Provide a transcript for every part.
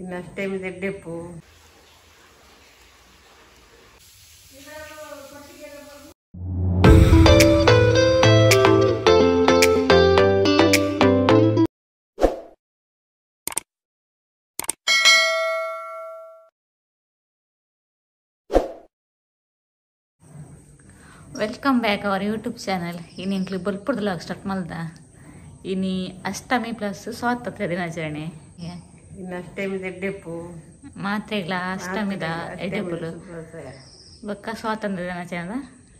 ಇನ್ನು ಅಷ್ಟೇ ಎಡ್ಡೆಪ್ಪು. Welcome back our YouTube channel. ಇನ್ನು ಇಂಕ್ಲಿ ಬಲ್ಪುರ್ದಲಾಗ ಸ್ಟಾರ್ಟ್ ಮಲ್ದ. ಇನಿ ಅಷ್ಟಮಿ ಪ್ಲಸ್ ಸ್ವಾತಂತ್ರ್ಯ ದಿನಾಚರಣೆ. ಇನ್ನು ಅಷ್ಟಮಿ ಎಡ್ಡೆಪ್ಪು ಮಾತ್ರೆಗಳ ಅಷ್ಟಮಿದ ಎಡ್ಡೆಪ್ಪುಲು ಬೊಕ್ಕ ಸ್ವಾತಂತ್ರ್ಯ ದಿನಾಚರಣೆದ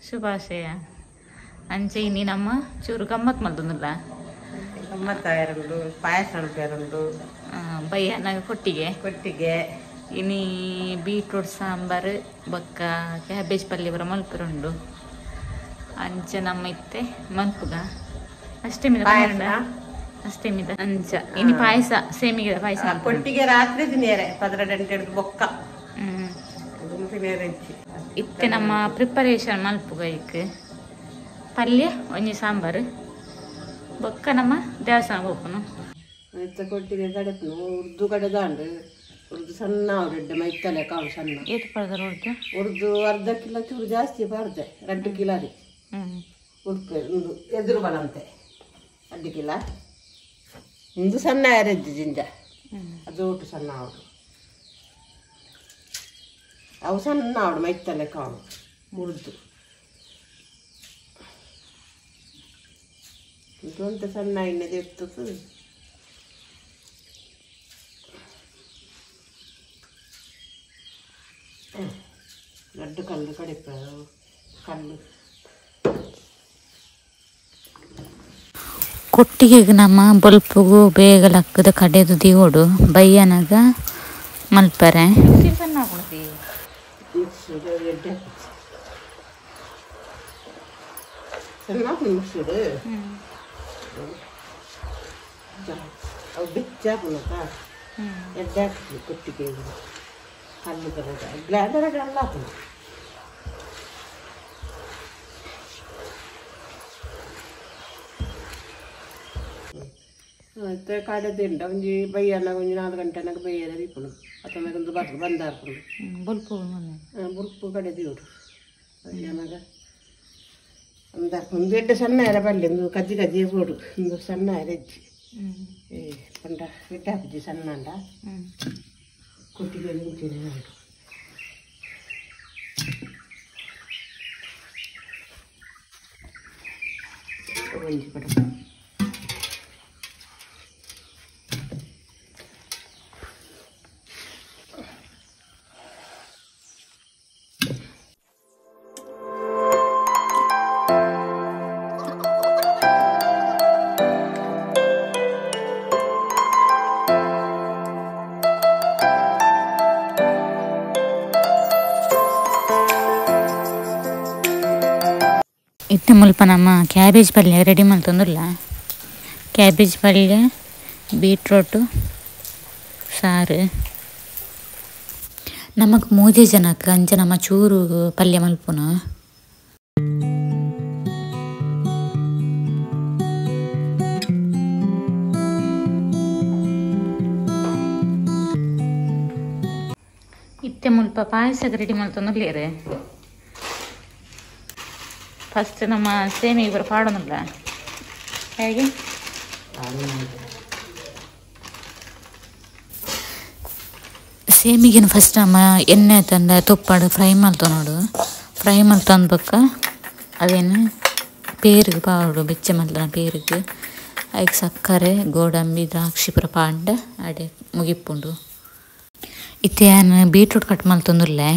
ಶುಭಾಶಯ. ಅಂಚೆ ಇನಿ ನಮ್ಮ ಚೂರು ಗಮ್ಮತ್ ಮಲ್ದೊಂದುಲ್ಲ. ಗಮ್ಮತ್ತಾಯರುಂಡು, ಪಾಯಸ ಉಂಟು, ಬಯ್ಯನಾಗ ಕೊಟ್ಟಿಗೆ ಕೊಟ್ಟಿಗೆ. ಇನಿ ಬೀಟ್ರೂಟ್ ಸಾಂಬಾರು ಬೊಕ್ಕ ಕ್ಯಾಬೇಜ್ ಪಲ್ಯ ಬರ ಮಲ್ಪುರುಂಡು. ಅಂಚ ನಮ್ಮ ಇತ್ತೆ ಮಲ್ಪುಗ ಅಷ್ಟಮಿದ ಅಷ್ಟಮಿದ ಅಂಚ ಇನಿ ಪಾಯಸ ಸೇಮಿಗೆ ಪಾಯಸ ಕೊಟ್ಟಿಗೆ ರಾತ್ರಿ ತಿನ್ನಿಯರೆ 12 ಗಂಟೆ ಬೊಕ್ಕ ಇತ್ತೆ ನಮ್ಮ ಪ್ರಿಪರೇಷನ್ ಮಲ್ಪುಗ. ಇಕ್ ಪಲ್ಯ ಒಂಜಿ ಸಾಂಬಾರು ಬೊಕ್ಕ ನಮ್ಮ ದೇವಸ್ಥಾನ ಹೋಗ್ಪುನು. ಇತ್ತೆ ಕೊಟ್ಟಿಗೆ ಕಡೆಪುನು ಉರ್ದು ಕಡೆದಾಂಡು. ಉರ್ದು ಸಣ್ಣ ಅವರೆಡ್ಡೆ ಮೈತಲೆ ಕಾವು ಸಣ್ಣ. ಏತ್ ಪಡ್ದಾರ ಉರ್ದು? ಉರ್ದು ಅರ್ಧ ಕಿಲೋ ಚೂರು ಜಾಸ್ತಿ ಪಾಡ್ದೆ, 2 ಕಿಲೋ ರೀ. ಉಡುಪು ಒಂದು ಎದುರು ಬಲಂತೆ 2 ಕಿಲೋ. ಒಂದು ಸಣ್ಣ ಎರೆಜ್ಜು ಜಿಂಜ ಅದು ಒಟ್ಟು ಸಣ್ಣ ಅವಡು. ಅವು ಸಣ್ಣ ಅವಡು ಮೈತಲೆ ಕಾವು ಉರ್ದು. ಇದು ಸಣ್ಣ ಎಣ್ಣೆ ಇರ್ತದೆ. 2 ಕಲ್ಲು ಕಡಿಪ ಕಲ್ಲು. ಕೊಟ್ಟಿಗೆಗೆ ನಮ್ಮ ಬಲ್ಪುಗು ಬೇಗ ಲಕ್ಕದ ಕಡೆದು ದಿಗೋಡು ಬಯ್ಯನಾಗ ಮಲ್ಪರೆ. ಅವು ಬೆಚ್ಚಾಪುನಕ ಎಡ್ಡೆ ಹಾಕ್ತೀವಿ ಕೊಟ್ಟಿಗೆ ಕಲ್ಲು ಗ್ಲೈಂಡರ್ ಎಲ್ಲ ಹಾಕೋಣ. ಮತ್ತೆ ಕಡೆದಿಂಡ ಒಂಜಿ ಬಯ್ಯನಾಗ ಒಂಜಿ 4 ಗಂಟೆನಾಗ ಬಯ್ಯನ ದೀಪುನು ಅತ್ತನಾಗ ಒಂದು ಬಸ್ ಬಂದಾರ್ಪುನು. ಬುಲ್ಪು ಬುಲ್ಪು ಕಡೆ ದೇವ್ರು ಬಯ್ಯನಾಗ ಅಂದಾರ್ಪುನು. ಒಂದು ಎಡ್ಡೆ ಸಣ್ಣ ಎರೆ ಬಲ್ಲೆ ಒಂದು ಕಜ್ಜಿ ಕಜ್ಜಿ ಬೋಡು ಒಂದು ಸಣ್ಣ ಎರೆಜ್ಜಿ ಏ ಪಂಡ ಎಡ್ಡೆ ಹಾಕುಜಿ ಸಣ್ಣ ಅಂಡ ಕೊಟ್ಟಿಗೆ ನಿಂಚಿನ ಉಂಟು. ಒಂಜಿ ಪಡ ಇತ್ತೆ ಮುಲ್ಪ ನಮ್ಮ ಕ್ಯಾಬೇಜ್ ಪಲ್ಯ ರೆಡಿ ಮಲ್ತೊಂದುಲ್ಲ. ಕ್ಯಾಬೇಜ್ ಪಲ್ಯ ಬೀಟ್ರೂಟು ಸಾರು. ನಮಕ್ ಮೂಜೆ ಜನಕ್ಕೆ ಅಂಚ ನಮ್ಮ ಚೂರು ಪಲ್ಯ ಮಲ್ಪುನು. ಇತ್ತೆ ಮುಲ್ಪ ಪಾಯಸಕ್ಕೆ ರೆಡಿ ಮಲ್ತೊಂದುಲ್ಲೇರೆ. ಫಸ್ಟ್ ನಮ್ಮ ಸೇಮಿಗೆ ಬರೋ ಪಾಡೋಣಲ್ಲ ಹೇಗೆ ಸೇಮಿಗೆನು ಫಸ್ಟ್ ನಮ್ಮ ಎಣ್ಣೆ ತಂದ ತುಪ್ಪಾಡು ಫ್ರೈ ಮಲ್ತ ನೋಡು. ಫ್ರೈ ಮಲ್ತಂದ್ಬಕ್ಕ ಅದೇನು ಪೇರಿಗೆ ಪಾಡು ಬೆಚ್ಚ ಮಲ್ತನ ಪೇರಿಗೆ ಅದಕ್ಕೆ ಸಕ್ಕರೆ ಗೋಡಂಬಿ ದ್ರಾಕ್ಷಿ ಪೂರ ಪಾಂಡ ಅಡೆ ಮುಗಿಪ್ಪುಂಡು. ಇತ್ತೆ ಬೀಟ್ರೂಟ್ ಕಟ್ ಮಲ್ತೊಂದುಲ್ಲೆ.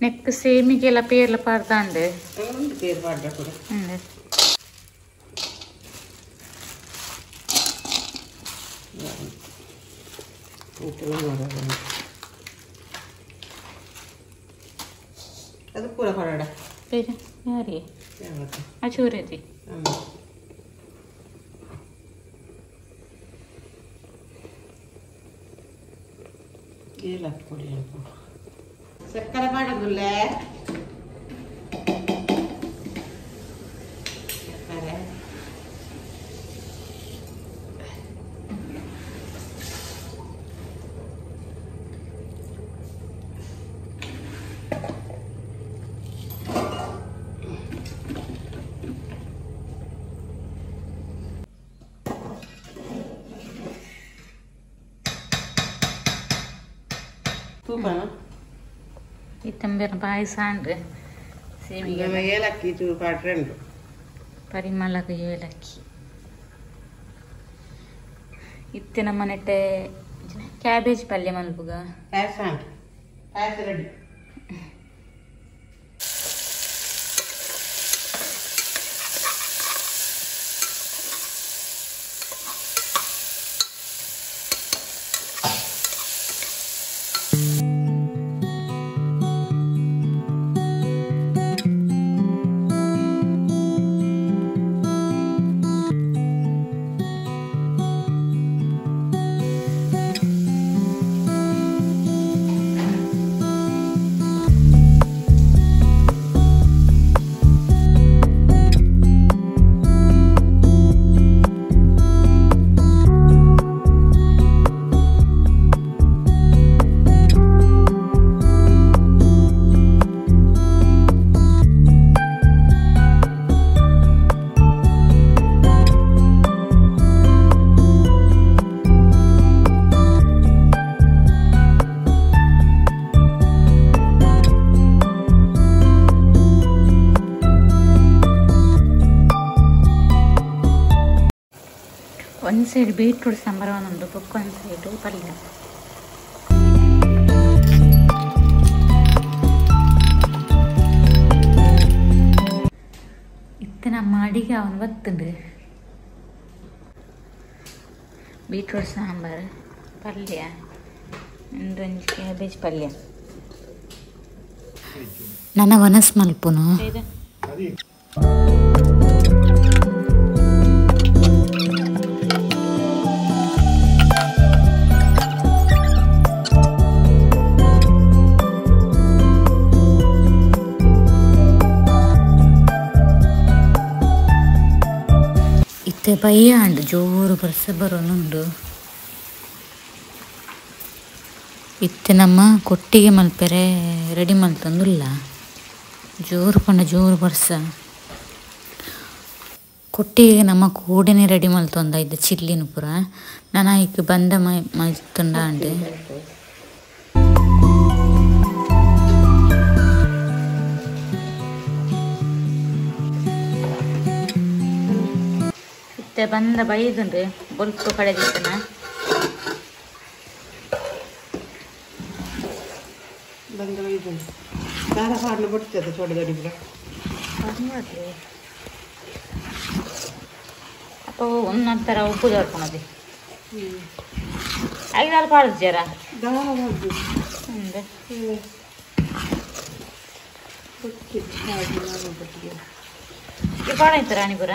ನೆಕ್ ಸೇಮಿಗೆಲ್ಲ ಪೇರ್ಲ ಪಾಡ್ದಾಂಡು. ಪೇರ್ ಪಾಡ್ದ ಕೂಡ ಅದು ಪೂರ ಹೊರಡ ಪೇರು ಯಾರಿ ಆ ಚೂರದಿ. ಇಲ್ಲ ಕೊಡಿ ಸಕ್ಕರೆ ಮಾಡೋದಿಲ್ಲ. ಸಕ್ಕರೆ ತೂಪನ ಇತ್ತಂಬೇರ ಪಾಯಸ ಅಂಡ್ರೆ ಸೇಮಿಗೆ ಏಲಕ್ಕಿ ಚೂರು ಪಾಟ್ರೆ ಉಂಟು ಪರಿಮಳಕ್ಕೆ ಏಲಕ್ಕಿ ಇತ್ತೆ ನಮ್ಮ ನೆಟ್ಟೆ ಕ್ಯಾಬೇಜ್ ಪಲ್ಯ ಮಲ್ಪುಗ ಪಾಯಸ ಉಂಟು ಪಾಯಸ ರೆಡಿ. ಒಂದು ಸೈಡ್ ಬೀಟ್ರೂಟ್ ಸಾಂಬಾರು ಒಂದೊಂದು ಬೊಕ್ಕ ಒಂದು ಸೈಡು ಪಲ್ಯ. ಇತ್ತೆ ನಮ್ಮ ಅಡಿಗೆ ಅವನು ಬತ್ತುಂಡು ಬೀಟ್ರೂಟ್ ಸಾಂಬಾರು ಪಲ್ಯ ಒಂದೊಂದು ಕ್ಯಾಬೇಜ್ ಪಲ್ಯ. ನನ್ನ ವನಸ್ ಮಲ್ಪುನು ಇತ್ತೆ ಬಯ್ಯಾಂಡು ಜೋರು ಬರ್ಸ ಬರೋನುಂಡು. ಇತ್ತೆ ನಮ್ಮ ಕೊಟ್ಟಿಗೆ ಮಲ್ಪೆರೆ ರೆಡಿ ಮಲ್ತೊಂದುಲ್ಲ ಜೋರು ಪಂಡ ಜೋರು ಬರ್ಸ. ಕೊಟ್ಟಿಗೆ ನಮ್ಮ ಕೂಡನೆ ರೆಡಿ ಮಲ್ತೊಂದ ಇದ್ದ ಚಿಲ್ಲಿನ ಪೂರ ನಾನು ಐಕ್ ಬಂದ ಮಲ್ತೊಂಡ ಅಂಡು. ಇತ್ತೆ ಬಂದ ಬೈದುಂಡು ಬೊಲ್ಪು ಕಡೆದಿತ್ತನ ಬಂದ ಬೈದುಂಡು ದಾರ ಪಾಡ್ಲು ಬರ್ತದೆ ಸೋಡ ದೊಡ್ಡ ಅಪ್ಪ ಒಂದೊಂಥರ ಉಪ್ಪು ದೊರ್ಕೊಳೋದು ಐದಾರು ಪಾಡ್ದು ಜರ ದಾರ ಪಾಡ್ದು ಪಾಡ ಇತ್ತು ರಾಣಿಪುರ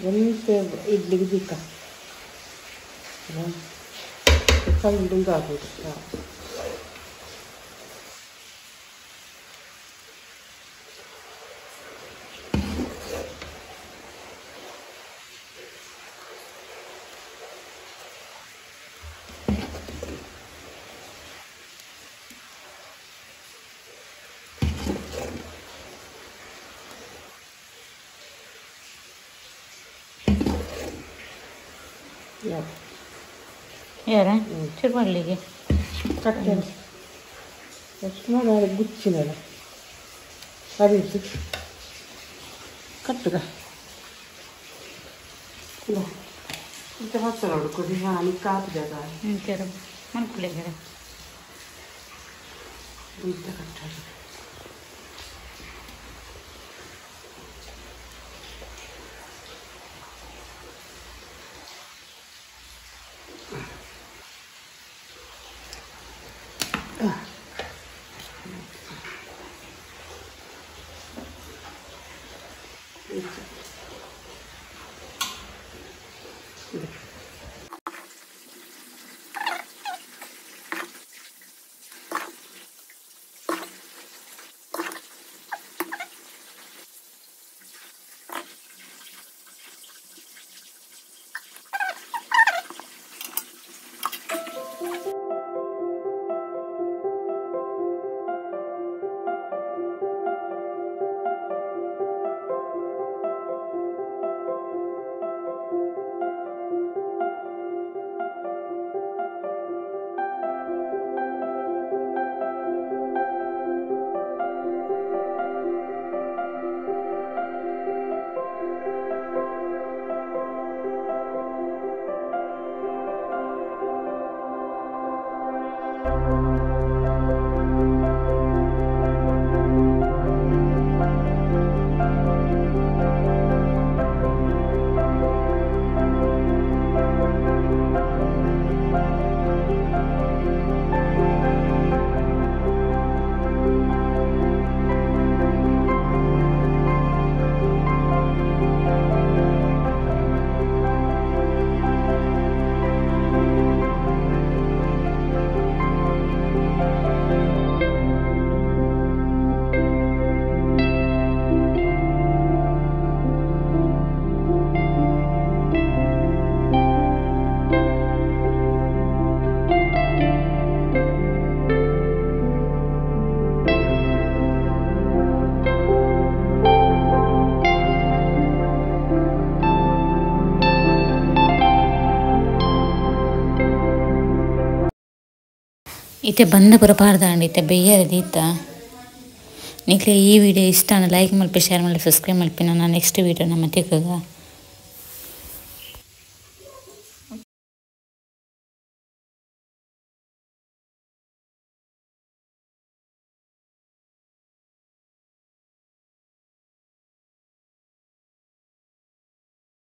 ಒಂತೆ ಇಡ್ಲಿಗೆ ದಿಕ್ಕ ಸಣ್ಣ ಹಾಕೋದು. ಯಾರ ಚೂರು ಮಾಡಲಿಕ್ಕೆ ಕಟ್ಟೆ ಎಷ್ಟು ಮಾಡಿ ಗುಚ್ಚಿನಲ್ಲ ಅರಿತು ಕಟ್ಟುಗ ಇಂಥ ಬರ್ತದೆ ನೋಡು ಕೊಡಿ ಹಾನಿ ಕಾಪು ಜಾಗ ಮನ್ಕುಳಿಗೆ ಇಂಥ ಕಟ್ಟಾಗ ಇತ್ತೆ ಬಂದ ಪೂರ ಪಾಡ್ದಾಂಡ್ ಇತ್ತೆ ಬೆಯ್ಯರೆ ದೀತ. ನಿಕ್ಲೆ ಈ ವಿಡಿಯೋ ಇಷ್ಟ ಲೈಕ್ ಮಲ್ಪಿ, ಶೇರ್ ಮಲ್ಪಿ, ಸಬ್ಸ್ಕ್ರೈಬ್ ಮಲ್ಪಿ. ನನ್ನ ನೆಕ್ಸ್ಟ್ ವಿಡಿಯೋ ನಮ್ಮ ತಿಕ್ಕಗ.